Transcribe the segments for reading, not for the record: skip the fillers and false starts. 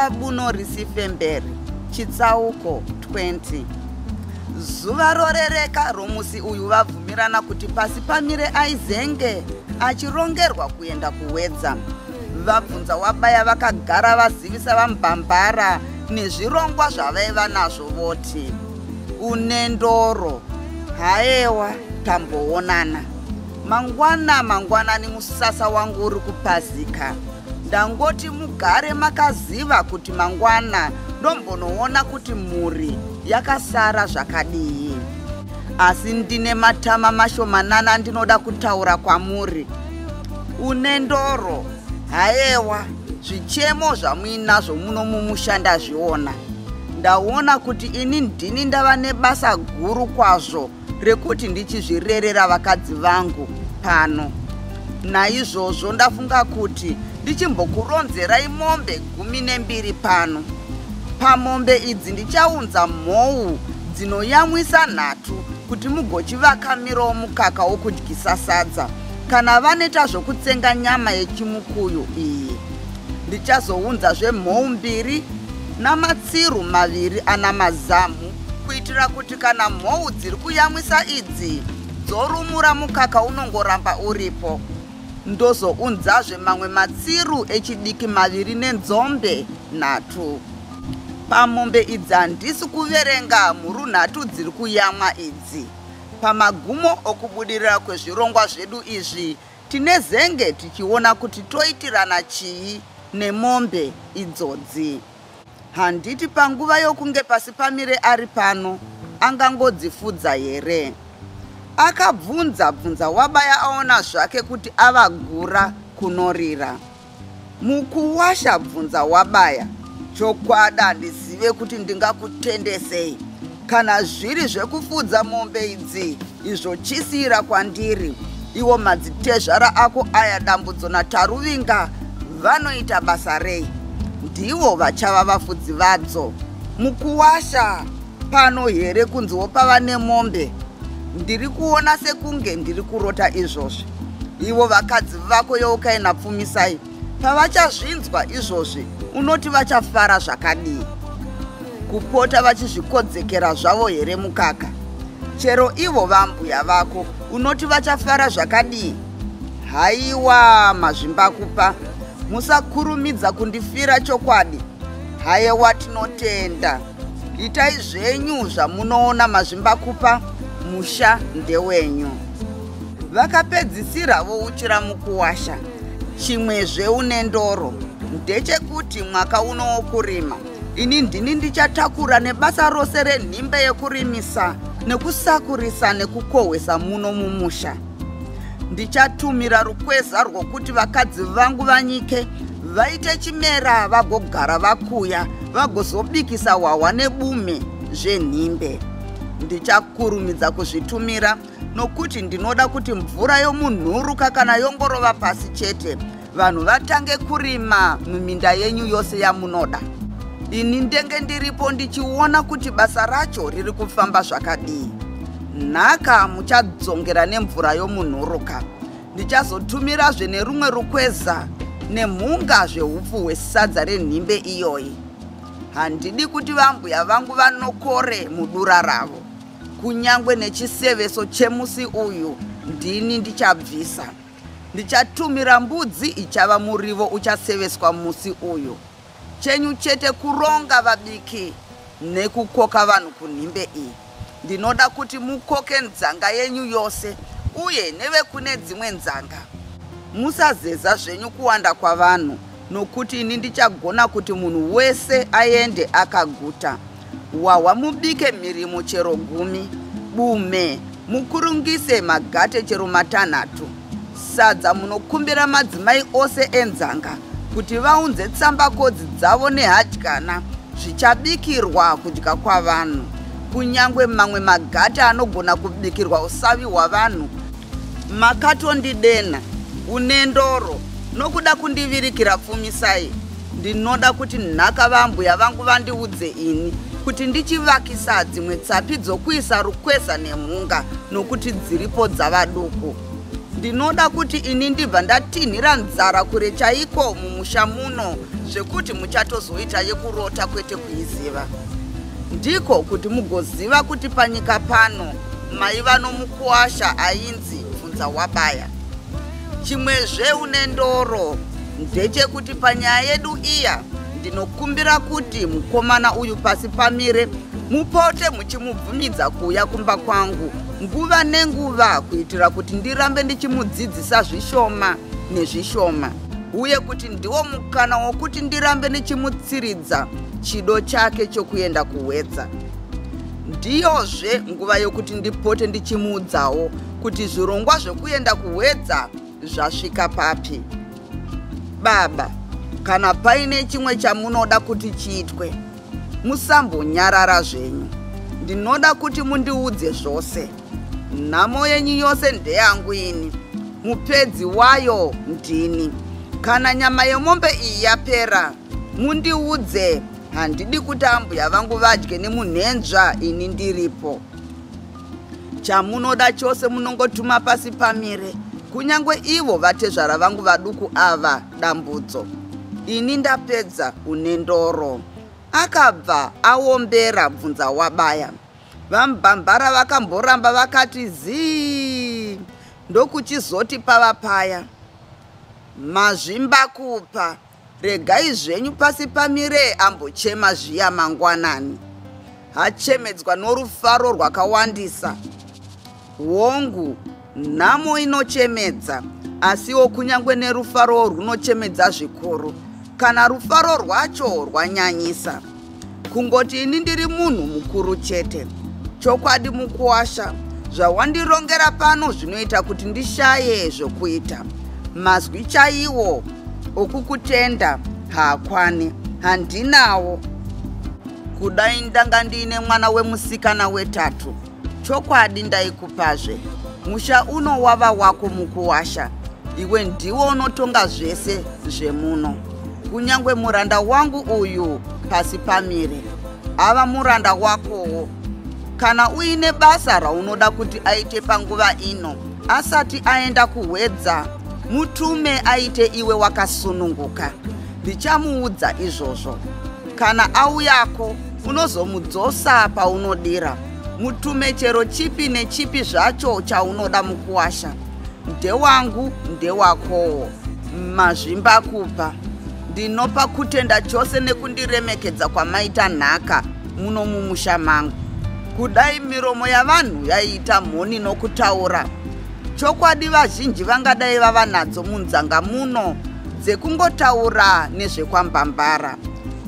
Rava buno risifemberi, chitsauko 20. Zuva rorereka romusi uyu vabvumirana kuti pasi pamire aizenge achirongerwa kuenda kuWedza. Vabvunza wabaya vakagara vazivisa vaMbambara nezvirongwa zvavaiva nazvo voti, Une ndoro, haewa tamboonana. Mangwana mangwanani musasa wangu uri kupazika. Ndangoti mugare makaziva kuti mangwana ndombonoona kuti mhuri yakasara zvakadii. Asi ndine matama mashomanana andinoda kutaura kwamuri. Une ndoro, haewa, zvichemo zvamuinazvo muno mumusha ndazviona. Ndaona kuti ini ndini ndava nebasa guru kwazvo rekuti ndichizvirerera vakadzi vangu pano. Naizvozvo ndafunga kuti ndichimbokuronzerai mombe 12 pano. Pamombe idzi ndichaunza mhou dzinoyamwisa nhatu kuti mugochivakamirawo mukaka wokudyisa sadza kana vaneta zvokutsenga nyama yechimukuyu iyi. Ndichazounzazve mhou mbiri namatsiru maviri ana mazamu kuitira kuti kana mhou dziri kuyamwisa idzi dzorumura mukaka unongoramba uripo. Ndozounzazve mamwe matsiru echidiki maviri nenzombe nhatu. Pamombe idzi handisi kuverenga mhuru nhatu dziri kuyamwa idzi. Pamagumo okubudirira kwezvirongwa zvedu izvi tinezenge tichiona kuti toitirana chii nemombe idzodzi. Handiti panguva yokunge pasi pamire ari pano angangodzifudza here? Akabvunza bvunza wabaya aona zvake kuti avagura kunorira. Mukuwasha bvunza wabaya, chokwadi handizive kuti ndingakutende sei. Kana zviri zvekufudza mombe idzi izvo chisiira kwandiri. Iwo madzitezvara ako aya Dambudzo naTaruvinga vanoita basa rei? Ndivo vachava vafudzi vadzo. Mukuwasha pano here kunziwo pava nemombe? Ndiri kuona sekunge ndiri kurota izvozvi. Ivo vakadzi vako Yeukai naPfumisai pavachazvinzwa izvozvi unoti vachafara zvakadii? Kupota vachizvikodzekera zvavo here mukaka? Chero ivo vambuya vako unoti vachafara zvakadii? Haiwa mazvimbakupa, musakurumidza kundifira chokwadi. Hayewa tinotenda. Itai zvenyu zvamunoona mazvimbakupa, musha ndewenyu. Vakapedzisira vouchira mukuwasha. Chimwezve une ndoro ndechekuti mwaka uno wokurima ini ndini ndichatakura nebasa rose renhimbe yekurimisa nekusakurisa nekukohwesa muno mumusha. Ndichatumira rukweza rwokuti vakadzi vangu vanyike vaite chimera vagogara vakuya vagozobikisa hwahwa nebume zvenhimbe. Ndichakurumidza kuzvitumira nokuti ndinoda kuti mvura yomunhuruka kana yongorova pasi chete vanhu vatange kurima muminda yenyu yose yamunoda. Ini ndenge ndiripo ndichiona kuti basa racho riri kufamba zvakadii. Nhaka muchadzongera nemvura yomunhuruka. Ndichazotumirazve nerumwe rukweza nemhunga zveupfu hwesadza renhimbe iyoyi. Handidi kuti vambuya vangu vanokore mudura ravo. Kunyangwe nechiseveso chemusi uyu ndini ndichabvisa. Ndichatumira mbudzi ichava murivo uchaseveswa musi uyu. Chenyu chete kuronga vabiki nekukoka vanhu kunhimbe iyi. Ndinoda kuti mukoke nzanga yenyu yose uye nevekune dzimwe nzanga. Musazeza zvenyu kuwanda kwavanhu nokuti ini ndichagona kuti munhu wese aende akaguta. Hwahwa mubike mhirimo chero gumi, bume mukurungise magate chero matanhatu. Sadza munokumbira madzimai ose enzanga kuti vaunze tsambakodzi dzavo nehadyana zvichabikirwa kudya kwavanhu. Kunyangwe mamwe magate anogona kubikirwa usavi hwavanhu. Makatondidena une ndoro nokuda kundivirikira Pfumisai. Ndinoda kuti nhaka vaambuya vangu vandiudze ini kuti ndichivakisa dzimwe tsapi dzokuisa rukweza nemhunga nokuti dziripo dzava duku. Ndinoda kuti ini ndibva ndatinhira nzara kure chaiko mumusha muno zvekuti muchatozoita yekurota kwete kuiziva. Ndiko kuti mugoziva kuti panyika pano maiva nomukuwasha ainzi Bvunzawabaya. Chimwezve une ndoro ndechekuti panyaya yedu iya ndinokumbira kuti mukomana uyu pasi pamire mupote muchimubvumidza kuuya kumba kwangu nguva nenguva kuitira kuti ndirambe ndichimudzidzisa zvishoma nezvishoma uye kuti ndiwo mukana wokuti ndirambe ndichimutsiridza chido chake chokuenda kuhwedza. Ndiyozve nguva yokuti ndipote ndichimuudzawo kuti zvirongwa zvekuenda kuhwedza zvasvika papi. Baba, kana paine chimwe chamunoda kuti chiitwe, musambonyarara zvenyu. Ndinoda kuti mundiudze zvose. Nhamo yenyu yose ndeyangu ini, mupedzi wayo ndini. Kana nyama yemombe iyi yapera, mundiudze, handidi kuti ambuya vangu vadye nemunhenzva ini ndiripo. Chamunoda chose munongotuma pasi pamire, kunyange ivo vatezvara vangu vaduku ava dambudzo. Ini ndapedza une ndoro. Akabva aombera Bvunzawabaya. VaMubhambara vakamboramba vakati zii ndokuchizoti pava paya. Mazvimbakupa, regai zvenyu pasi pamire ambochema zviya mangwanani. Achemedzwa norufaro rwakawandisa. Hongu, nhamo inochemedza, asiwo kunyange nerufaro runochemedza zvikuru kana rufaro rwacho rwanyanyisa. Kungoti ini ndiri munhu mukuru chete. Chokwadi mukuwasha, zvawandirongera pano zvinoita kuti ndishaye zvokuita. Mazwi chaiwo okukutenda haakwani, handinawo. Kudai ndanga ndiine mwana wemusikana wetatu, chokwadi ndaikupazve. Musha uno wava wako mukuwasha, iwe ndiwo unotonga zvese zvemuno. Kunyange muranda wangu uyu pasi pamire, ava muranda wakowo. Kana uine basa raunoda kuti aite panguva ino, asati aenda kuhwedza, mutume aite iwe wakasununguka. Ndichamuudza izvozvo. Kana auyako, unozomudzosa paunodira. Mutume chero chipi nechipi zvacho chaunoda mukuwasha. Ndewangu, ndewakowo. Mazvimbakupa. Ndinopa kutenda chose nekundiremekedza kwamaita nhaka muno mumusha mangu. Kudai miromo yavanhu yaiita mhoni nokutaura, chokwadi vazhinji vangadai vava nadzo munzanga muno dzekungotaura nezvekwambambara.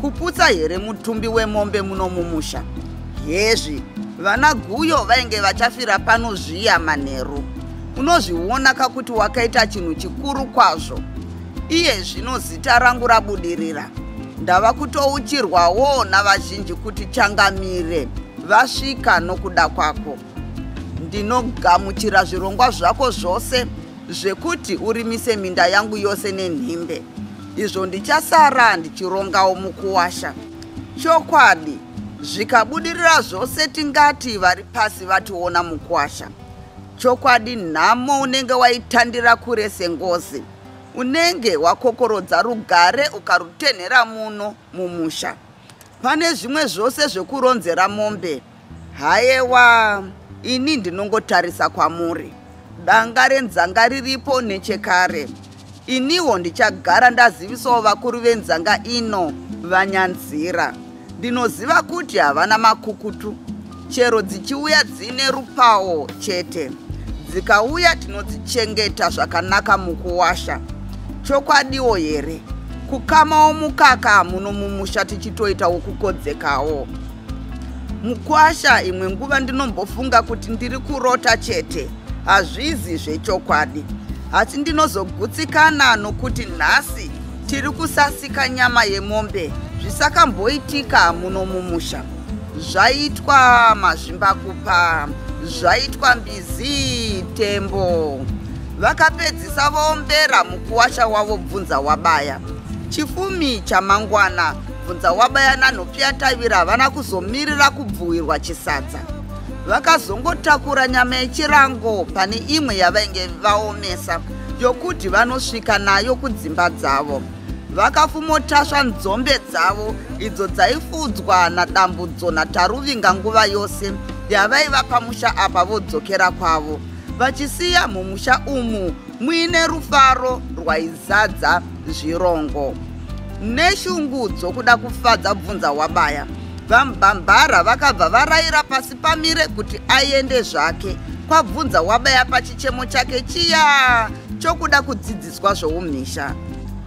Kuputsa here mutumbi wemombe muno mumusha? Hezvi, vana guyo vainge vachafira pano zviya manheru. Unozviona kakuti wakaita chinhu chikuru kwazvo. Iye zvino zita rangu rabudirira. Ndava kutouchirwawo navazhinji kuti changamire vasvika nokuda kwako. Ndinogamuchira zvirongwa zvako zvose zvekuti urimise minda yangu yose nenhimbe. Izvo ndichasara ndichirongawo mukuwasha. Chokwadi, zvikabudirira zvose tingati vari pasi vationa mukuwasha. Chokwadi nhamo unenge waitandira kure sengozi. Unenge wakokorodza rugare ukarutenhera muno mumusha. Pane zvimwe zvose zvekuronzera mombe. Hayewa, ini ndinongotarisa kwamuri. Danga renzanga riripo nechekare. Iniwo ndichagara ndazivisawo vakuru venzanga ino vanyanzira. Ndinoziva kuti havana makukutu. Chero dzichiuya dzine rupawo chete. Dzikauya tinodzichengeta zvakanaka mukuwasha. Chokwadiwo here? Kukamawo mukaka muno mumusha tichitoita wokukodzekawo. Mukwasha, imwe nguva ndinombofunga kuti ndiri kurota chete, hazvizi zvechokwadi. Asi ndinozogutsikana nokuti nhasi tiri kusasika nyama yemombe zvisakamboitika muno mumusha. Zvaitwa mazvimbakupa, zvaitwa mbizi tembo. Vakapedzisa vaombera mukuwasha wavo Bvunzawabaya. Chifumi chamangwana, Bvunzawabaya naNhopiyatavira havana kuzomirira kubvuwirwa chisadza. Vakazongotakura nyama yechirango pane imwe yavainge vaomesa yokuti vanosvika nayo kudzimba dzavo. Vakafumotasva nzombe dzavo idzo dzaifudzwa naDambudzo naTaruvinga nguva yose yavaiva pamusha apa vodzokera kwavo, vachisiya mumusha umu muine rufaro rwaizadza zvirongo. Neshungu dzokuda kufadza Bvunza Wabaya, VaMbambara vakabva varayira Pasipamire kuti aende zvake kwaBvunza Wabaya pachichemo chake chiya chokuda kudzidziswa zvoumhisha.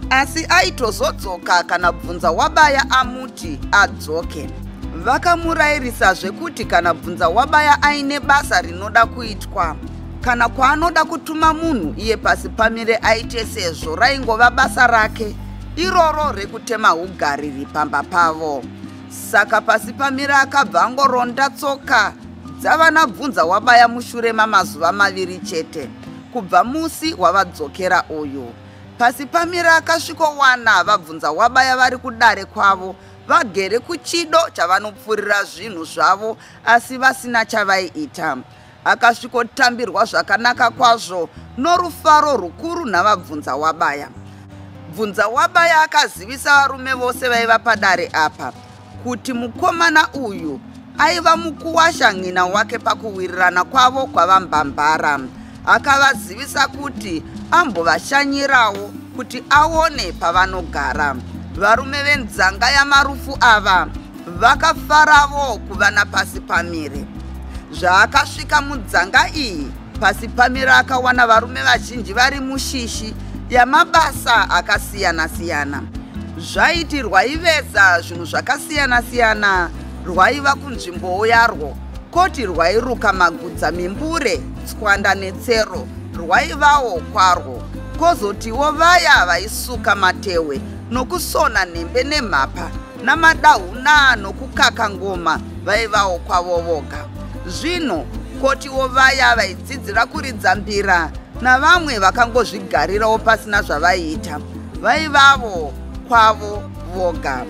Asi aitozodzoka kana Bvunza Wabaya amuti adzoke. Vakamurayirisazve kuti kana Bvunza Wabaya aine basa rinoda kuitwa kana kwaanoda kutuma munhu, iye Pasipamire aite sezvo raingova basa rake iroro rekutema ugariri pamba pavo. Saka Pasipamire akabva angoronda tsoka dzavana Bvunza Wabaya mushure mamazuva maviri chete kubva musi wavadzokera uyu. Pasipamire akasvikowana vaBvunza Wabaya vari kudare kwavo vagere kuchido chavanopfurira zvinhu zvavo asi vasina chavaiita. Akasvikotambirwa zvakanaka kwazvo norufaro rukuru naVaBvunza Wabaya. Bvunza Wabaya akazivisa varume vose vaiva padare apa kuti mukomana uyu aiva mukuwasha ng'ina wake pakuwirirana kwavo kwaVaMbambara. Akavazivisa kuti ambovashanyirawo kuti aone pavanogara. Varume venzanga yaMarufu ava vakafaravo kuva naPasipamire. Zvaakasvika mudzanga iyi, Pasipamire akawana varume vazhinji vari mushishi yamabasa akasiyana-siyana. Zvaiti rwaiveza zvinhu zvakasiyana-siyana rwaiva kunzvimbowo yarwo, koti rwairuka magudza mimbure, tswanda netsero rwaivawo kwarwo, kwozotiwo vaya vaisuka matehwe nokusona nhembe nemhapa namadahuna nokukaka ngoma vaivawo kwavo voga. Zvino kwotiwo vaya vaidzidzira kuridza mbira navamwe vakangozvigarirawo pasina zvavaiita vaivavo kwavo voga.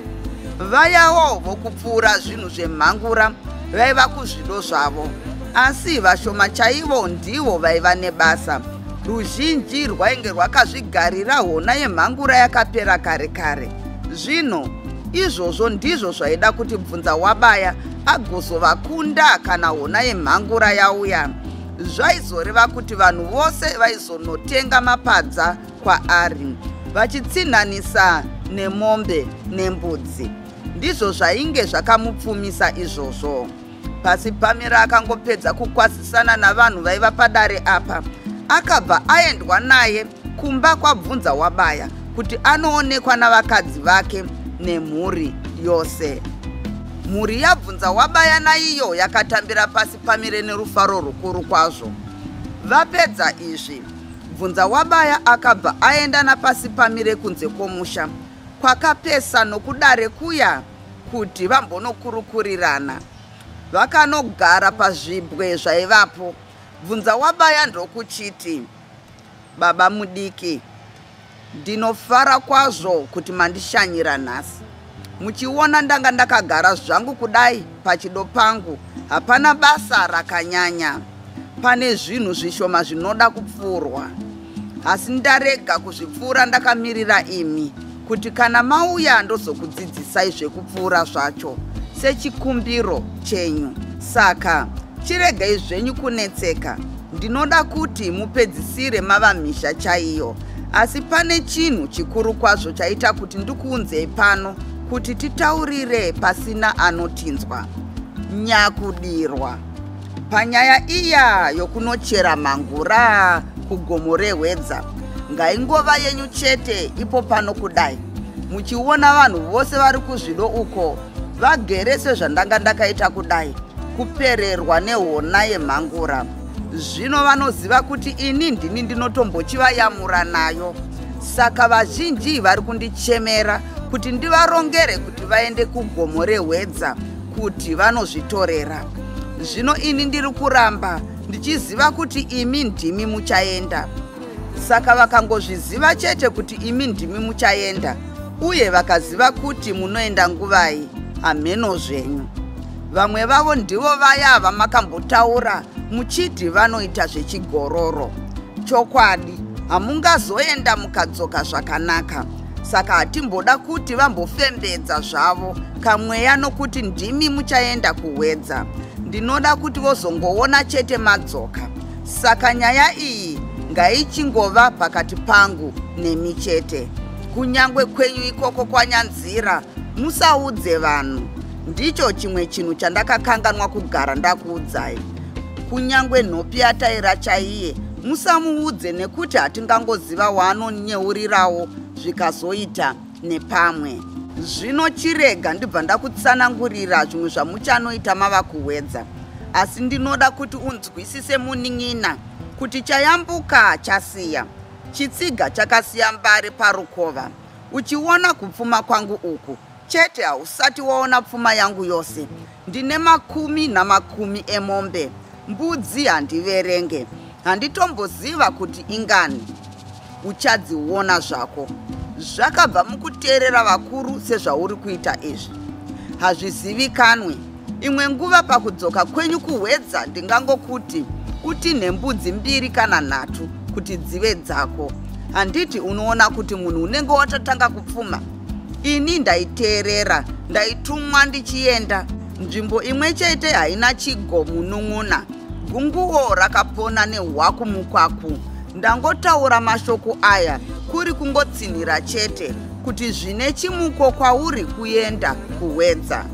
Vayawo vokupfuura zvinhu zvemhangura vaiva kuzvido zvavo, asi vashoma chaivo ndivo vaiva nebasa. Ruzhinji rwainge rwakazvigarira hona yemhangura yakapera kare kare. Zvino izvozvo ndizvo zvaida kuti Bvunza Wabaya agozovakunda kana hona yemhangura yauya. Zvaizoreva kuti vanhu vose vaizonotenga mapadza kwaari vachitsinhanisa nemombe nembudzi. Ndizvo zvainge zvakamupfumisa izvozvo. Pasipamire akangopedza kukwazisana navanhu vaiva padare apa, akabva aendwa naye kumba kwaBvunza Wabaya kuti anoonekwa navakadzi vake nemhuri yose. Mhuri yaBvunza Wabaya naiyo yakatambira Pasipamire nerufaro rukuru kwazvo. Vapedza izvi, Bvunza Wabaya akabva aenda naPasipamire kunze kwomusha kwakapesa nokudare kuya kuti vambonokurukurirana. Vakanogara pazvibwe zvaivapo. Bvunza Wabaya ndokuchiti, Baba mudiki, ndinofara kwazvo kuti mandishanyira nhasi. Muchiona ndanga ndakagara zvangu kudai pachido pangu, hapana basa rakanyanya. Pane zvinhu zvishoma zvinoda kupfuurwa. Asi ndarega kuzvipfuura ndakamirira imi kuti kana mauya ndozokudzidzisai zvekupfuura zvacho sechikumbiro chenyu. Saka chiregai zvenyu kunetseka, ndinoda kuti mupedzisire mava mhizha chaiyo. Asi pane chinhu chikuru kwazvo chaita kuti ndikuunzei pano kuti titaurire pasina anotinzwa. Nyakudirwa. Panyaya iya yokunochera mhangura kugomo reHwedza, ngaingova yenyu chete ipo pano kudai muchiona vanhu vose vari kuzvido uko vagere sezvandanga ndakaita kudai, kupererwa nehona yemhangura. Zvino vanoziva kuti ini ndini ndinotombochivayamura nayo, saka vazhinji vari kundichemera kuti ndivarongere kuti vaende kugomo reHwedza kuti vanozvitorera. Zvino ini ndiri kuramba ndichiziva kuti imi ndimi muchaenda. Saka vakangozviziva chete kuti imi ndimi muchaenda, uye vakaziva kuti munoenda nguvai, hamheno zvenyu. Vamwe vavo ndivo vaya vamakambotaura muchiti vanoita zvechigororo. Chokwadi, hamungazoenda mukadzoka zvakanaka. Saka hatimboda kuti vambofembedza zvavo kamweya nokuti ndimi muchaenda kuHwedza. Ndinoda kuti vozongoona chete madzoka. Saka nyaya iyi ngaichingova pakati pangu nemi chete. Kunyangwe kwenyu ikoko kwaNyanzira musaudze vanhu. Ndicho chimwe chinhu chandakakanganwa kugara ndakuudzai. Kunyangwe nhopi yataira chaiye musamuudze nekuti hatingangoziva waanonyeurirawo zvikazoita nepamwe. Zvino chirega ndibva ndakutsanangurira zvimwe zvamuchanoita mava kuHwedza. Asi ndinoda kuti unzwisise munin'ina kuti chayambuka chasiya. Chitsiga chakasiya mbare parukova. Uchiona kupfuma kwangu uku chete hausati waona pfuma yangu yose. Ndine makumi namakumi emombe. Mbudzi handiverenge. Handitomboziva kuti ingani. Uchadziona zvako. Zvakabva mukuteerera vakuru sezvauri kuita izvi. Hazvizivikanwe. Imwe nguva pakudzoka kwenyu kuHwedza ndingangokuti utinhe mbudzi mbiri kana nhatu kuti dzive dzako. Handiti unoona kuti munhu unenge watotanga kupfuma? Ini ndaiteerera, ndaitumwa ndichienda. Nzvimbo imwe chete haina chigo munun'una. Gunguo rakapona nehwaku mukwaku. Ndangotaura mashoko aya kuri kungotsinhira chete kuti zvine chimuko kwauri kuenda kuHwedza.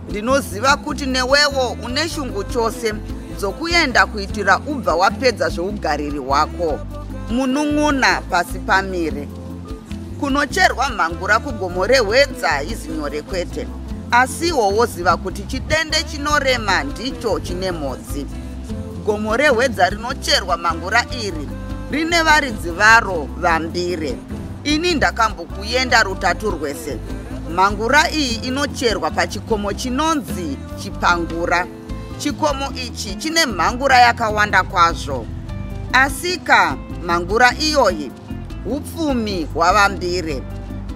Ndinoziva kuti newewo une shungu chose dzokuenda kuitira ubva wapedza zveugariri hwako. Munun'una pasi pamire. Kunocherwa mhangura kugomo reHwedza haizi nyore kwete. Asiwo woziva kuti chidende chinorema ndicho chine mhodzi. Gomo reHwedza rinocherwa mhangura iri rine varidzi varo vambire. Ini ndakambokuenda rutatu rwese. Mhangura iyi inocherwa pachikomo chinonzi Chipangura. Chikomo ichi chine mhangura yakawanda kwazvo. Asika mhangura iyoyi hupfumi hwavambire.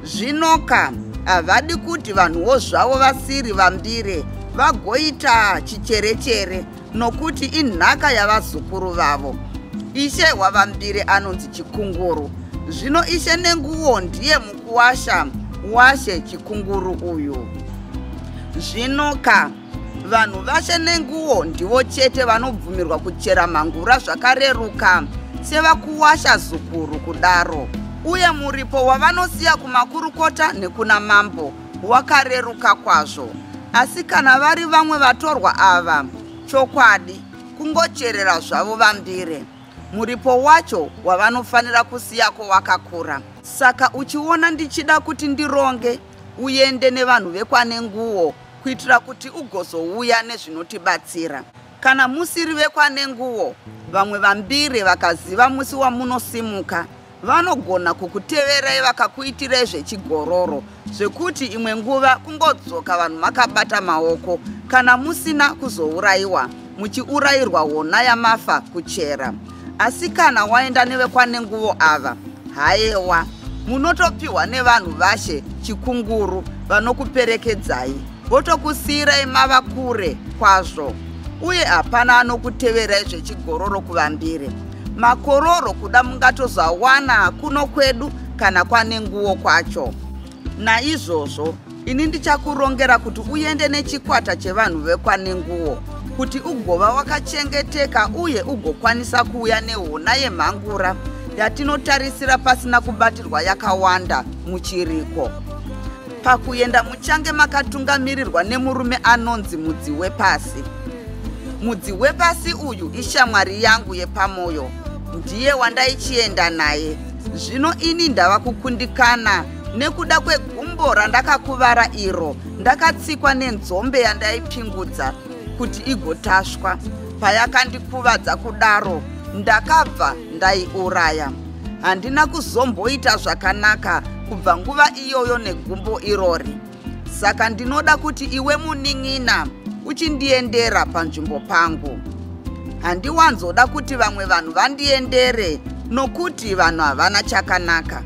Zvinoka havadi kuti vanhuwo zvavo vasiri vambire vagoita chicherechere nokuti inhaka yavazukuru vavo. Ishe wavambire anonzi Chikunguru. Zvino ishe Nenguwo ndiye mukuwasha washe Chikunguru uyu. Zvinoka vanhu vashe Nenguwo ndivo chete vanobvumirwa kuchera mhangura zvakareruka sevakuwasha zukuru kudaro. Uye muripo wavanosiya kumakurukota nekuna mambo wakareruka kwazvo. Asi kana vari vamwe vatorwa ava, chokwadi kungocherera zvavo vambire. Muripo wacho wavanofanira kusiyako wakakura. Saka uchiona ndichida kuti ndironge uende nevanhu vekwaNenguwo kuitira kuti ugozouya nezvinotibatsira. Kana musiri vekwaNenguwo, vamwe vambire vakaziva musi wamunosimuka, vanogona kukuteverai vakakuitirai zvechigororo zvekuti imwe nguva kungodzoka vanhu makabata maoko kana musina kuzourayiwa muchiurayirwa hona yamafa kuchera. Asi kana waenda nevekwaNenguvo ava, hayewa, munotopiwa nevanhu vashe Chikunguru vanokuperekedzai votokusiyirai mava kure kwazvo uye hapana anokuteverai zvechigororo kuvambire. Makororo kuda mungatozoawana kuno kwedu kana kwaNenguwo kwacho. Naizvozvo ini ndichakurongera kuti uende nechikwata chevanhu vekwaNenguwo kuti ugova wakachengeteka uye ugokwanisa kuuya nehona yemhangura yatinotarisira pasina kubatirwa yakawanda muchiriko. Pakuenda muchange makatungamirirwa nemurume anonzi Mudzi Wepasi. Mudzi Wepasi uyu ishamwari yangu yepamoyo, ndiye wandaichienda naye. Zvino ini ndava kukundikana nekuda kwegumbo randakakuvara iro ndakatsikwa nenzombe yandaipingudza kuti igotasvwa. Payakandikuvadza kudaro ndakabva ndaiuraya. Handina kuzomboita zvakanaka kubva nguva iyoyo negumbo irori. Saka ndinoda kuti iwe munin'ina uchindiendera panzvimbo pangu. Handiwanzoda kuti vamwe vanhu vandiendere nokuti vanhu havana chakanaka.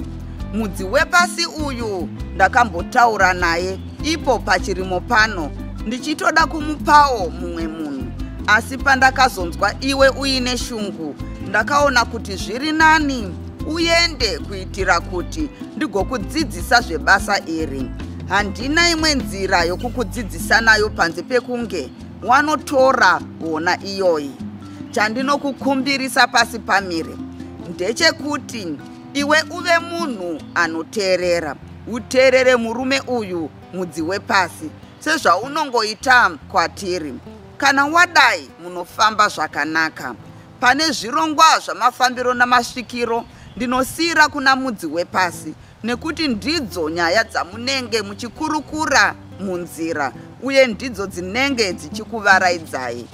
Mudzi Wepasi uyu ndakambotaura naye ipo pachirimo pano ndichitoda kumupawo mumwe munhu. Asi pandakazonzwa iwe uine shungu ndakaona kuti zviri nani Uende kuitira kuti ndigokudzidzisa zvebasa iri. Handina imwe nzira yokukudzidzisa nayo panze pekunge wanotora hona iyoyi. Chandinokukumbirisa pasi pamire ndechekuti iwe uve munhu anoteerera. Uteerere murume uyu mudzi wepasi sezvaunongoita kwatiri. Kana wadai munofamba zvakanaka. Pane zvirongwa zvamafambiro namasvikiro ndinosiyira kuna mudzi wepasi nekuti ndidzo nyaya dzamunenge muchikurukura munzira uye ndidzo dzinenge dzichikuvaraidzai.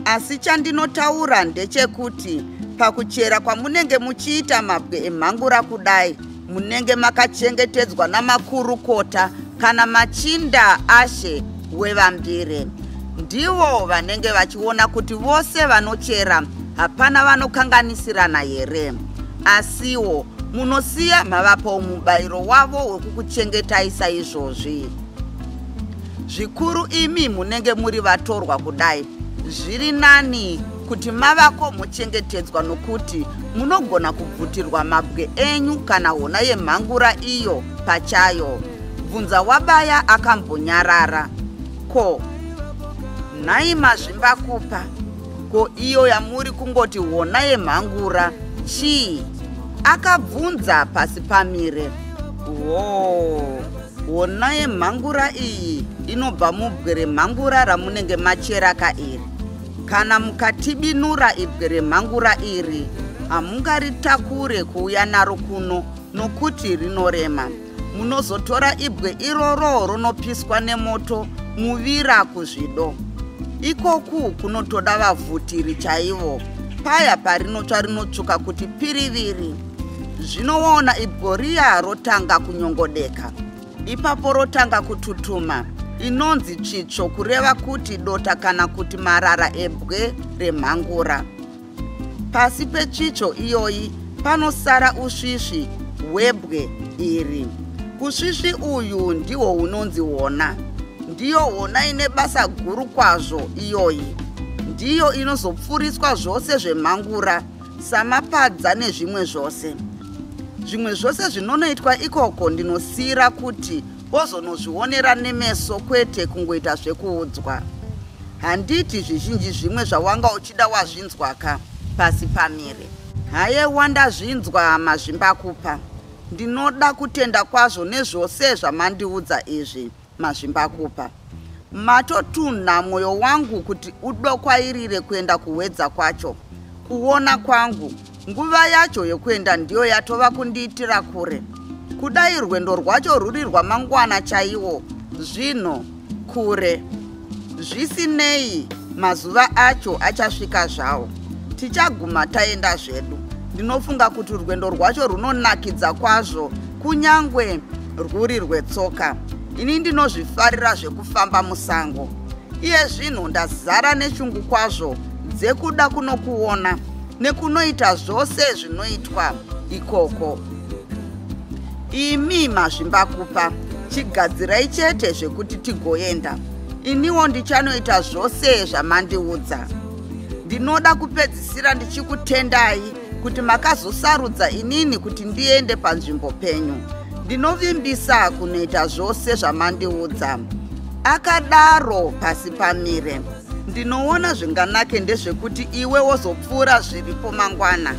Asi chandinotaura ndechekuti pakuchera kwamunenge muchiita mabwe emhangura kudai munenge makachengetedzwa namakurukota kana machinda ashe wevambire. Ndivo vanenge vachiona kuti vose vanochera hapana vanokanganisirana here. Asiwo munosiya mavapawo mubayiro wavo wekukuchengetai saizvozvi. Zvikuru imi munenge muri vatorwa kudai, zviri nani kuti mavako muchengetedzwa nokuti munogona kubvutirwa mabwe enyu kana hona yemhangura iyo pachayo. Bvunza wabaya akambonyarara. Ko nhai mazvimbakupa, ko iyo yamuri kungoti hona yemhangura chii? Akabvunza pasi pamire. Hoo, hona yemhangura iyi inobva mubwe remhangura ramunenge macheraka iri. Kana mukatibinura ibwe remhangura iri, hamungaritakure kuuya naro kuno nokuti rinorema. Munozotora ibwe iroro ronopiswa nemoto muvira kuzvido. Ikoku kunotoda vavhutiri chaivo. Paya parinotsva rinotsvuka kuti piriviri. Zvinoona ibwe riya rotanga kunyongodeka. Ipapo rotanga kututuma. Inonzi tsvitsvo kureva kuti dota kana kuti marara ebwe remhangura. Pasi petsvitsvo iyoyi panosara usvisvi hwebwe iri. Usvisvi uyu ndihwo hunonzi hona. Ndiyo hona ine basa guru kwazvo iyoyi. Ndiyo inozopfuriswa zvose zvemhangura samapadza nezvimwe zvose. Zvimwe zvose zvinonoitwa ikoko ndinosiyira kuti wozonozvionera nemeso kwete kungoita zvekuudzwa. Handiti zvizhinji zvimwe zvawanga uchida wazvinzwaka pasi pamire. Hayewa ndazvinzwa mazvimbakupa. Ndinoda kutenda kwazvo nezvose zvamandiudza izvi mazvimbakupa. Matotunha mwoyo wangu kuti udokwairire kuenda kuhwedza kwacho. Kuona kwangu, nguva yacho yekuenda ndiyo yatova kundiitira kure. Kudai rwendo rwacho rwuri rwamangwana chaiwo, zvino kure. Zvisinei, mazuva acho achasvika zvawo. Tichaguma taenda zvedu. Ndinofunga kuti rwendo rwacho runonakidza kwazvo kunyangwe rwuri rwetsoka. Ini ndinozvifarira zvekufamba musango. Iye zvino ndazara neshungu kwazvo dzekuda kunokuona nekunoita zvose zvinoitwa ikoko. Imi mazvimbakupa, chigadzirai chete zvekuti tigoenda. Iniwo ndichanoita zvose zvamandiudza. Ndinoda kupedzisira ndichikutendai kuti makazosarudza inini kuti ndiende panzvimbo penyu. Ndinovimbisa kunoita zvose zvamandiudza. Akadaro pasi pamire. Ndinoona zvinganake ndezvekuti iwe wozopfuura zviripo mangwana.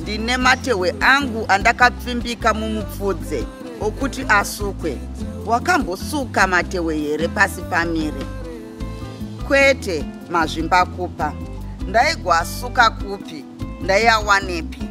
Ndine matehwe angu andakapfimbika mumupfudze okuti asukwe. Wakambosuka matehwe here pasi pamire? Kwete, mazvimbakupa. Ndaigwasuka kupi? Ndaiawanepi?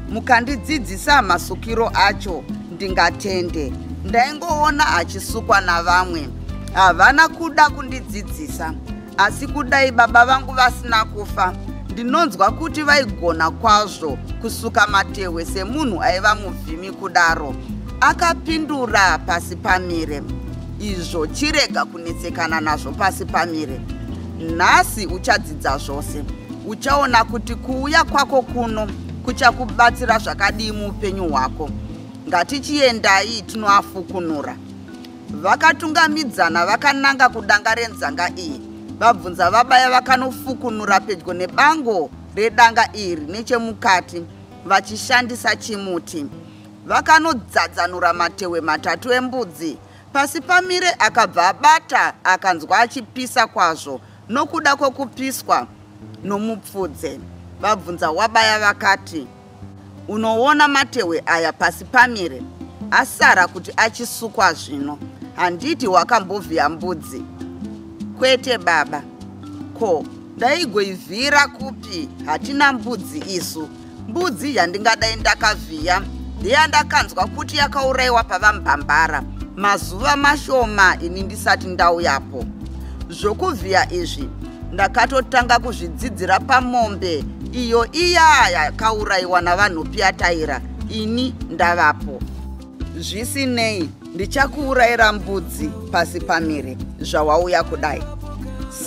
Mukandidzidzisa masukiro acho ndingatende. Ndaingoona achisukwa navamwe. Havana kuda kundidzidzisa. Asi kudai baba vangu vasina kufa, ndinonzwa kuti vaigona kwazvo kusuka matehwe semunhu aiva muvhimi kudaro. Akapindura pasi pamire. Izvo chirega kunetsekana nazvo pasi pamire. Nhasi uchadzidza zvose. Uchaona kuti kuuya kwako kuno kuchakubatsira zvakadii muupenyu hwako. Ngatichiendai tinoafukunura. Vakatungamidzana vakananga kudanga renzanga iyi. Vabvunza vabaya vakanofukunura pedyo nebango redanga iri nechemukati. vachishandisa chimuti. Vakanodzadzanura matehwe matatu embudzi. Pasi pamire akabva abata akanzwa achipisa kwazvo nokuda kwokupiswa nomupfudze. Vabvunza wabaya vakati, Unoona matehwe aya pasi pamire asara kuti achisukwa zvino. Handiti wakambovhiya mbudzi? Kwete baba. Ko, ndaigoivhiyira kupi? Hatina mbudzi isu. Mbudzi yandingadai ndakavhiya ndeyandakanzwa kuti yakaurayiwa pavambambara mazuva mashoma ini ndisati ndauyapo. Zvokuvhiya izvi ndakatotanga kuzvidzidzira pamombe iyo iya yakaurayiwa navanhupiyataira ini ndavapo. Zvisinei, ndichakuurayira mbudzi pasi pamire zvawauya kudai.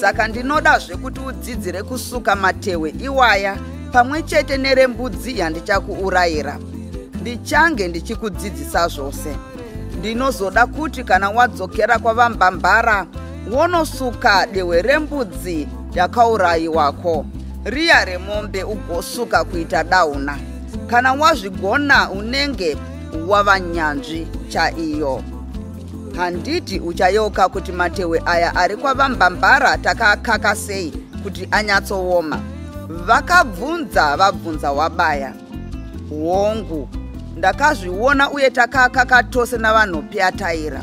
Saka ndinodazve kuti udzidzire kusuka matehwe iwaya pamwe chete nerembudzi yandichakuurayira. Ndichange ndichikudzidzisa zvose. Ndinozoda kuti kana wadzokera kwaVaMbambara wonosuka dehwe rembudzi yakaurayiwako, riya remombe ugosuka kuita dauna. Kana wazvigona unenge wava nyanzvi chaiyo. Handiti uchayeuka kuti matehwe aya ari kwaVaMbambara takaakaka sei kuti anyatsooma? Vakabvunza vabvunza wabaya. Hongu, ndakazviona uye takaakaka tose navanhopiyataira.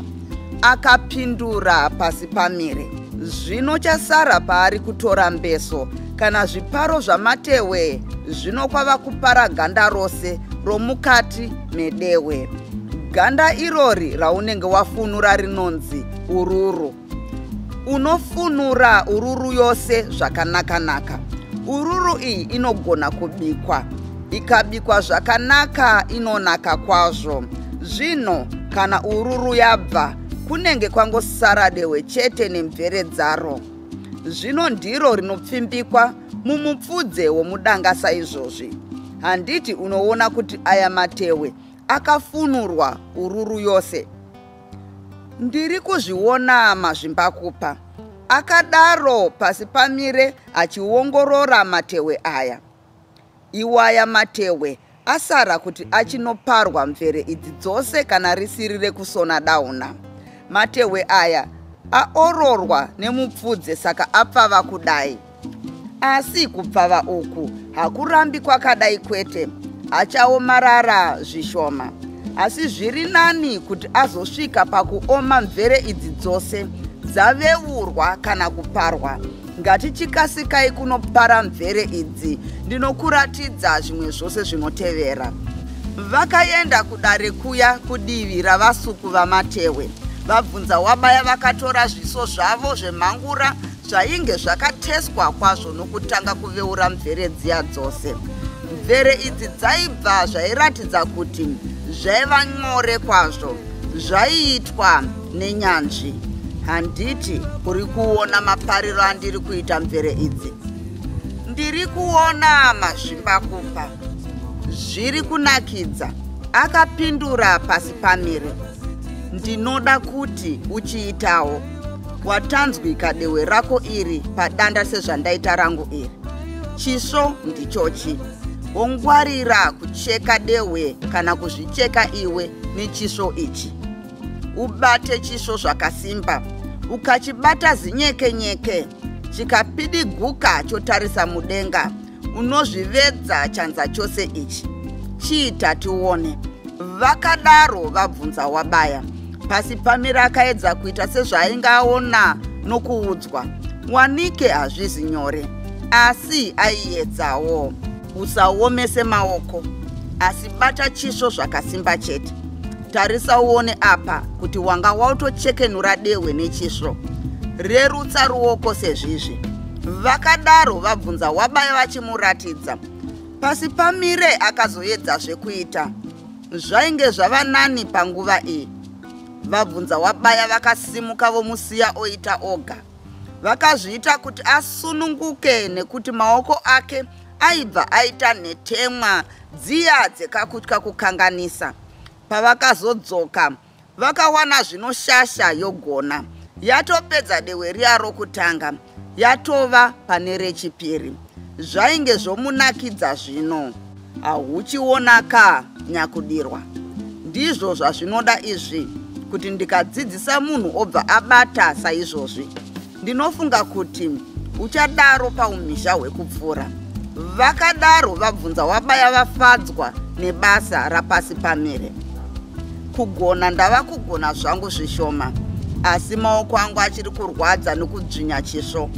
Akapindura pasi pamire. Zvino chasara paari kutora mbeso kana zviparo zvamatehwe zvino kwava kupara ganda rose romukati medehwe. Ganda irori raunenge wafunura rinonzi ururu. Unofunura ururu yose zvakanaka-naka. Ururu iyi inogona kubikwa. Ikabikwa zvakanaka inonaka kwazvo. Zvino kana ururu yabva, kunenge kwangosara dehwe chete nemvere dzaro. Zvino ndiro rinopfimbikwa mumupfudze womudanga saizvozvi. Handiti unoona kuti aya matehwe akafunurwa ururu yose? Ndiri kuzviona mazvimbakupa, akadaro pasi pamire achiongorora matehwe aya. Iwaya matehwe asara kuti achinoparwa mvere idzi dzose kana risiri rekusona dauna. Matehwe aya aororwa nemupfudze saka apfava kudai. Asi kupfava uku hakurambi kwakadai kwete, achaomarara zvishoma. Asi zviri nani kuti azosvika pakuoma mvere idzi dzose dzaveurwa kana kuparwa. Ngatichikasikai kunopara mvere idzi ndinokuratidza zvimwe zvose zvinotevera. Vakaenda kudare kuya kudivi ravasuku vaMatehwe. Vabvunza wabaya vakatora zviso zvavo zvemhangura zvainge zvakateswa kwazvo nokutanga kuveura mvere dziya dzose. Mvere idzi dzaibva zvairatidza kuti zvaiva nyore kwazvo zvaiitwa nenyanzvi. Handiti uri kuona mapariro andiri kuita mvere idzi? Ndiri kuona mazvimbakupa. Zviri kunakidza, akapindura pasi pamire. Ndinoda kuti uchiitawo. Watanzwika dehwe rako iri padanda sezvandaita rangu iri. Chisvo ndichochi. Wongwarira kucheka dehwe kana kuzvicheka iwe nechisvo ichi. Ubate chisvo zvakasimba. Ukachibata zinyekenyeke chikapidiguka chotarisa mudenga, unozvivedza chanza chose ichi. Chiita tione. Vakadaro vabvunza wabaya. Pasi pamira akaedza kuita sezvaainge aona nokuudzwa. Wanike hazvizi nyore, asi aiedzawo. Usaomese maoko, asi bata chisvo zvakasimba chete. Tarisa uone apa kuti wanga wautochekenura dehwe nechisvo. Rerutsa ruoko sezvizvi. Vakadaro vabvunza wabaya vachimuratidza. Pasi pamire akazoedzazve kuita. Zvainge zvava nani panguva iyi. Vabvunza wabaya vakasimuka vomusiya oita oga. Vakazviita kuti asununguke nekuti maoko ake aibva aita nhetemwa dziya dzekakutya kukanganisa. Pavakazodzoka vakawana zvino shasha yogona yatopedza dehwe riya rokutanga yatova pane rechipiri. Zvainge zvomunakidza zvino. Hauchionaka nyakudirwa. Ndizvo zvazvinoda izvi, kuti ndikadzidzisa munhu obva abata saizvozvi. Ndinofunga kuti uchadaro paumhizha hwekupfuura. Vakadaro vabvunza wabaya vafadzwa nebasa rapasi pamire. Kugona ndava kugona zvangu zvishoma, asi maoko angu achiri kurwadza nekudzvinya chisvo,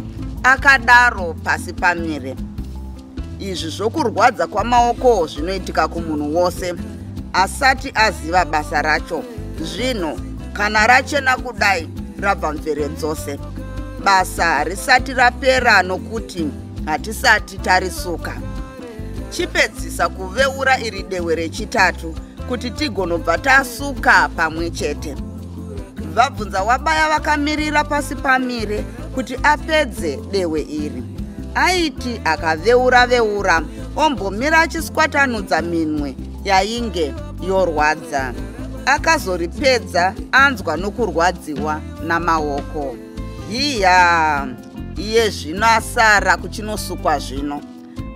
akadaro pasi pamire. Izvi zvokurwadza kwamaoko zvinoitika kumunhu wose asati aziva basa racho. Zvino kana rachena kudai rabva mvere dzose, basa risati rapera nokuti hatisati tarisuka. Chipedzisa kuveura iri dehwe rechitatu kuti tigonobva tasuka pamwe chete. Vabvunza wabaya vakamirira pasi pamire kuti apedze dehwe iri. Aiti akaveura veura ombomira achiswatanudza minwe yainge yorwadza. Akazoripedza anzwa nokurwadziwa namaoko. Hiya, iye zvino asara kuchinosukwa zvino.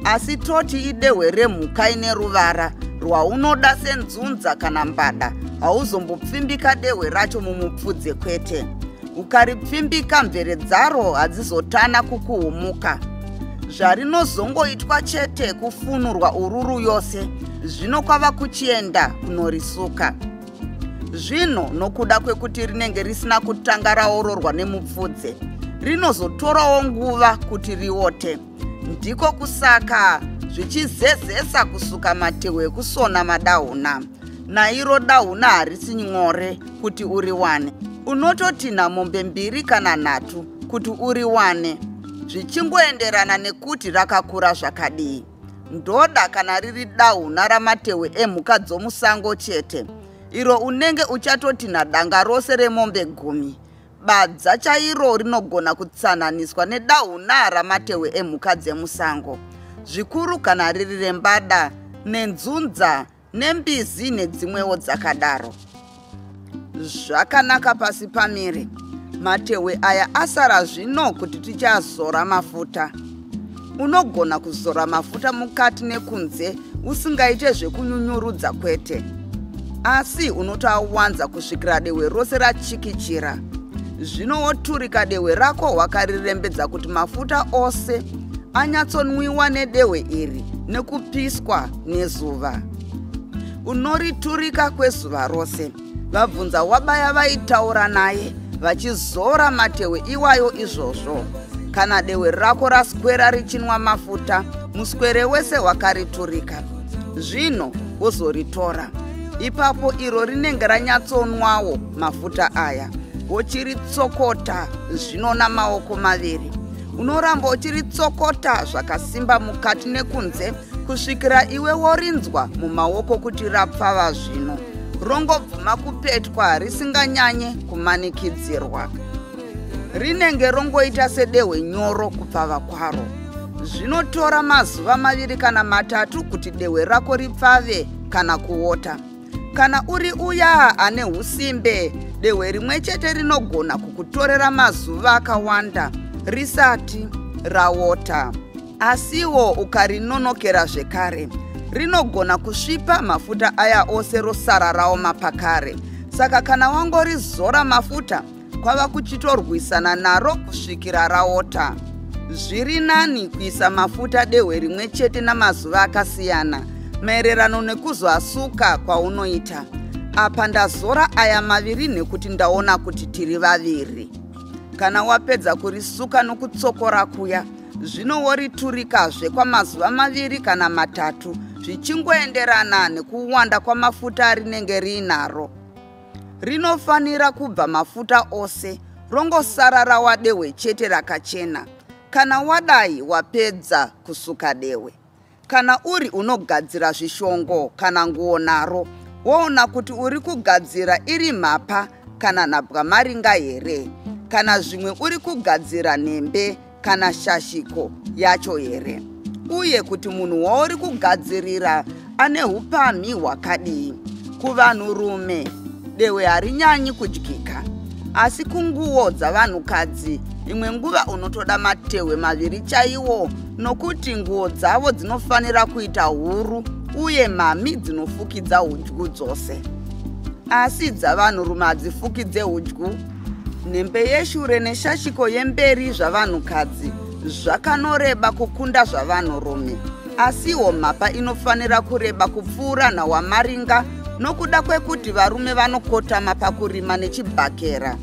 Asi toti idehwe remhuka ine ruvara rwaunoda senzunza kana mbada, hauzombopfimbika dehwe racho mumupfudze kwete. Ukaripfimbika mvere dzaro hadzizotana kukuhumuka. Zvarinozongoitwa chete kufunurwa ururu yose, zvino kwava kuchienda kunorisuka. Zvino nokuda kwekuti rinenge risina kutanga raororwa nemupfudze, rinozotorawo nguva kuti riote. Ndiko kusaka zvichizezesa kusuka matehwe ekusona madahuna. Nairo dahuna harisi nyore kuti uriwane. Unototinha mombe mbiri kana nhatu kuti uriwane, zvichingoenderana nekuti rakakura zvakadii. Ndoda kana riri dahuna ramatehwe emhuka dzomusango chete, iro unenge uchatotinha danga rose remombe 10. Badza chairo rinogona kutsanhaniswa nedahuna ramatehwe emhuka dzemusango, zvikuru kana riri rembada nenzunza nembizi nedzimwewo dzakadaro. Zvakanaka pasi pamire. Matehwe aya asara zvino kuti tichazora mafuta. Unogona kuzora mafuta mukati nekunze usingaite zvekunyunyurudza kwete, asi unotoawanza kusvikira dehwe rose rachikichira. Zvino woturika dehwe rako wakarirembedza kuti mafuta ose anyatsonwiwa nedehwe iri nekupiswa nezuva. Unoriturika kwezuva rose. Vabvunza wabaya vaitaura naye vachizora matehwe iwayo izvozvo. Kana dehwe rako raswera richinwa mafuta, muswere wese wakariturika. Zvino wozoritora. Ipapo iro rinenge ranyatsonwawo mafuta aya, wochiritsokota zvino namaoko maviri. Unoramba uchiritsokota zvakasimba mukati nekunze kusvikira iwe worinzwa mumaoko kuti rapfava zvino. Rongobvuma kupetwa risinganyanye kumanikidzirwa. Rinenge rongoita sedehwe nyoro kupfava kwaro. Zvinotora mazuva 2 kana 3 kuti dehwe rako ripfave kana kuota. Kana uri uya ane usimbe, dehwe rimwe chete rinogona kukutorera mazuva akawanda risati raota. Asiwo ukarinonokera zvekare, rinogona kusvipa mafuta aya ose rosara raoma pakare. Saka kana wangorizora mafuta, kwava kuchitorwisana naro kusvikira raota. Zviri nani kuisa mafuta dehwe rimwe chete namazuva akasiyana, maererano nekuzoasuka kwaunoita. Apa ndazora aya maviri nekuti ndaona kuti tiri vaviri. Kana wapedza kurisuka nokutsokora kuya, zvino woriturikazve kwamazuva 2 kana 3, zvichingoenderana nekuwanda kwamafuta arinenge riinaro. Rinofanira kubva mafuta ose, rongosara rawa dehwe chete rakachena. Kana wadai wapedza kusuka dehwe. Kana uri unogadzira zvishongo kana nguo naro, woona kuti uri kugadzira iri mhapa kana nhabwamaringa here, kana zvimwe uri kugadzira nhembe kana shashiko yacho here, uye kuti munhu wauri kugadzirira ane upamhi hwakadii. Kuvanhurume dehwe harinyanyi kudyika, asi kunguo dzavanhukadzi imwe nguva unotoda matehwe 2 chaiwo, nokuti nguo dzavo dzinofanira kuita huru uye mhami dzinofukidza hudyu dzose. Asi dzavanhurume hadzifukidze hudyu. Nhembe yeshure neshashiko yemberi zvavanhukadzi zvakanoreba kukunda zvavanhurume. Asiwo mhapa inofanira kureba kupfuura nhawamaringa nokuda kwekuti varume vanokotama pakurima nechibhakera.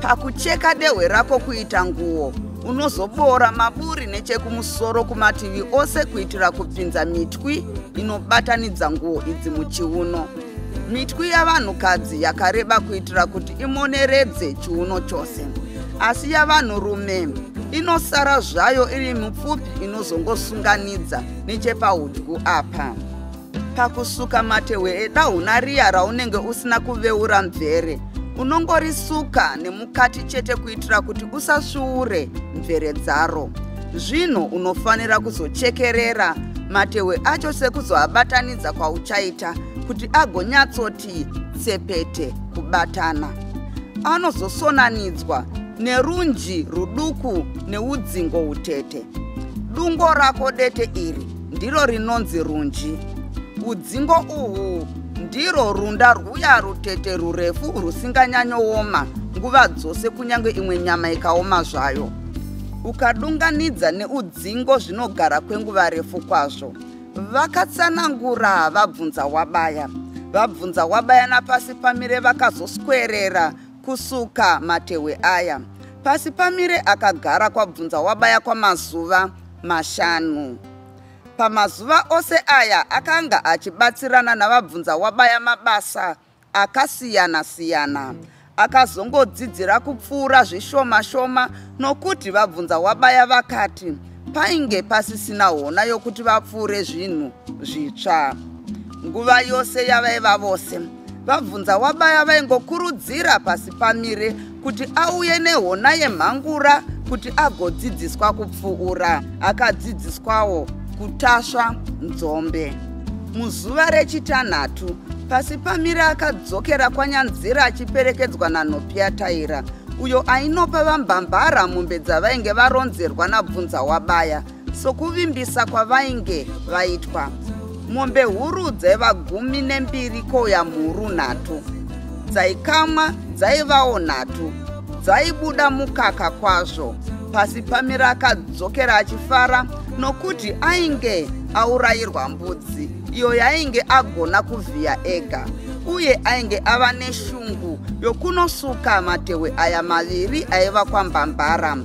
Pakucheka dehwe rako kuita nguo, unozoboora maburi nechekumusoro kumativi ose kuitira kupinza mitwi inobatanidza nguo idzi muchiuno. Mitwi yavanhukadzi yakareba kuitira kuti imoneredze chiuno chose. Asi yavanhurume inosara zvayo iri mipfupi inozongosunganidza nechepahudyu apa. Pakusuka matehwe edahuna riya raunenge usina kuveura mvere, unongorisuka nemukati chete kuitira kuti usasvuure mvere dzaro. Zvino unofanira kuzochekerera matehwe acho sekuzoabatanidza kwauchaita kuti agonyatsoti tsepete kubatana. Anozosonanidzwa nerunji ruduku neudzingo hutete. Dungo rako dete iri ndiro rinonzi runji. Udzingo uhu ndiro runda rwuya rutete rurefu rusinganyanyooma nguva dzose kunyange imwe nyama ikaoma zvayo. Ukadunganidza neudzingo zvinogara kwenguva refu kwazvo. Vakatsanangura vabvunza wabaya. Vabvunza wabaya napasi pamire vakazoswerera kusuka matehwe aya. Pasi pamire akagara kwabvunza wabaya kwamazuva 5. Pamazuva ose aya akanga achibatsirana navabvunza wabaya mabasa akasiyana-siyana. Akazongodzidzira kupfuura zvishoma-shoma nokuti vabvunza wabaya vakati painge pasisina hona yokuti vapfuure zvinhu zvitsva. Nguva yose yavaiva vose, vabvunza wabaya vaingokurudzira pasi pamire kuti auye nehona yemhangura kuti agodzidziswa kupfuura. Akadzidziswawo kutasva nzombe. Muzuva rechitanhatu, pasi pamire akadzokera kwaNyanzira achiperekedzwa naNhopiyataira, uyo ainopa vambambara mombe dzavainge varonzerwa nabvunza wabaya sokuvimbisa kwavainge vaitwa. Mombe huru dzaiva 12 kouya mhuru 3. Dzaikamwa dzaivawo 3. Dzaibuda mukaka kwazvo. Pasi pamire akadzokera achifara nokuti ainge aurayirwa mbudzi iyo yainge agona kuvhiya ega, uye ainge ava neshungu yokunosuka matehwe aya 2 aiva kwambambara.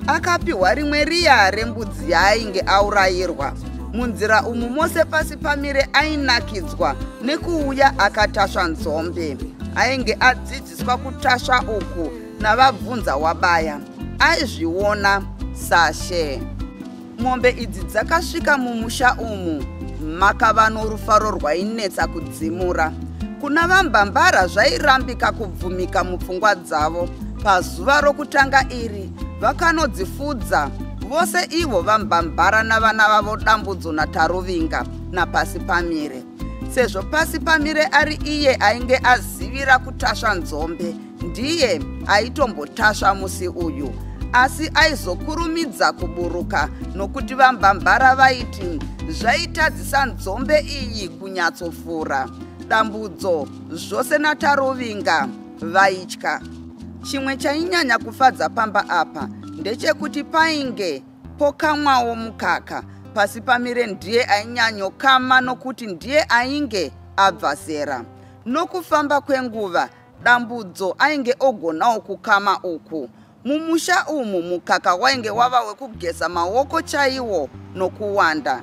Akapiwa rimwe riya rembudzi yaainge aurayirwa. Munzira umu mose pasi pamire ainakidzwa nekuuya akatasva nzombe. Ainge adzidziswa kutasva uku navabvunza wabaya. Aizviona sashe. Mombe idzi dzakasvika mumusha umu makava norufaro rwainetsa kudzimura. Kuna vambambara zvairambika kubvumika mupfungwa dzavo. Pazuva rokutanga iri vakanodzifudza vose ivo vambambara navana vavo Dambudzo naTaruvinga napasi pamire. Sezvo pasi pamire ari iye ainge azivira kutasva nzombe, ndiye aitombotasva musi uyu. Asi aizokurumidza kuburuka nokuti vambambara vaiti zvaitadzisa nzombe iyi kunyatsofura. Dambudzo zvose naTaruvinga vaitya. Chimwe chainyanya kufadza pamba apa ndechekuti painge pokamwawo mukaka. Pasi pamire ndiye ainyanyokama nokuti ndiye ainge abva zera. Nokufamba kwenguva, Dambudzo ainge ogonawo kukama uku. Mumusha umu mukaka wainge wava wekugeza maoko chaiwo nokuwanda.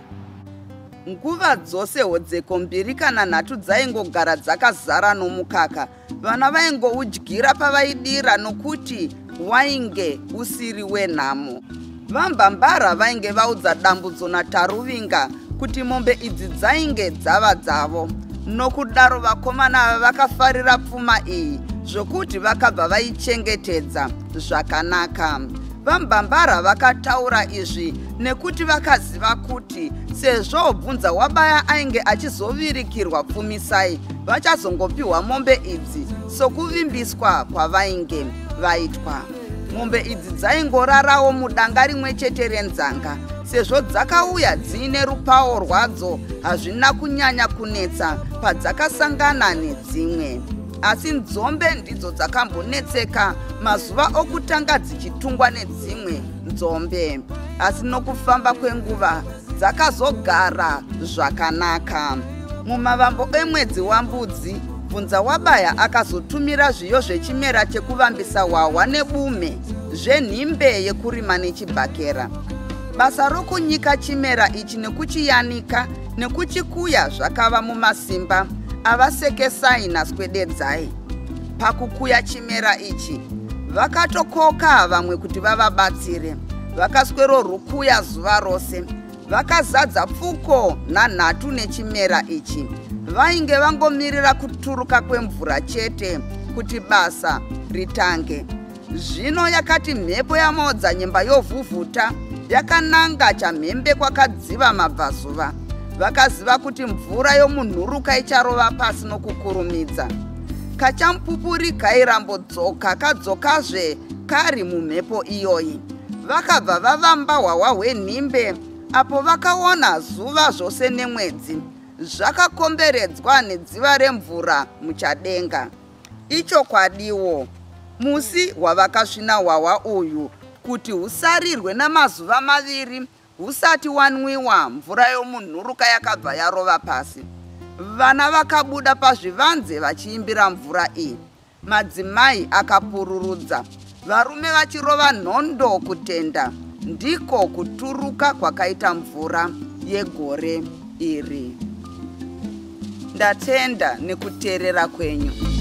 Nguva dzose hodzeko 2 kana 3 dzaingogara dzakazara nomukaka. Vana vaingoudyira pavaidira nokuti wainge usiri wenhamo. Vambambara vainge vaudza Dambudzo naTaruvinga kuti mombe idzi dzainge dzava dzavo. Nokudaro vakomana ava vakafarira pfuma iyi zvokuti vakabva vaichengetedza zvakanaka. Vambambara vakataura izvi nekuti vakaziva kuti sezvo bvunza wabaya ainge achizovirikirwa pfumisai, vachazongopiwa mombe idzi sokuvimbiswa kwavainge vaitwa. Mombe idzi dzaingorarawo mudanga rimwe chete renzanga. Sezvo dzakauya dziine rupawo rwadzo, hazvina kunyanya kunetsa padzakasangana nedzimwe. Asi nzombe ndidzo dzakambonetseka mazuva okutanga dzichitungwa nedzimwe nzombe. Asi nokufamba kwenguva dzakazogara zvakanaka. Mumavambo emwedzi waMbudzi, Bvunzawabaya akazotumira zviyo zvechimera chekuvambisa hwahwa nebume zvenhimbe yekurima nechibhakera. Basa rokunyika chimera ichi nekuchiyanika nekuchikuya zvakava mumasimba avaSekesai naSwededzai. Pakukuya chimera ichi, vakatokoka vamwe kuti vavabatsire. Vakaswerorukuya zuva rose. Vakazadza pfuko nhanhatu nechimera ichi. Vainge vangomirira kuturuka kwemvura chete kuti basa ritange. Zvino yakati mhepo yamaodzanyemba yovhuvhuta yakananga chamhembe kwakadziva mabvazuva. Vakaziva kuti mvura yomunhuruka icharova pasi nokukurumidza. Kachamupupuri kairambodzoka kadzokazve kari mumhepo iyoyi. Vakabva vavamba hwahwa hwenhimbe apo vakaona zuva zvose nemwedzi zvakakomberedzwa nedziva remvura muchadenga. Ichokwadiwo, musi wavakasvina hwahwa uyu kuti husarirwe namazuva maviri husati wanwiwa, mvura yomunhuruka yakabva yarova pasi. Vana vakabuda pazvivanze vachiimbira mvura iyi. Madzimai akapururudza, varume vachirova nhondo kutenda. Ndiko kuturuka kwakaita mvura yegore iri. Ndatenda nekuteerera kwenyu.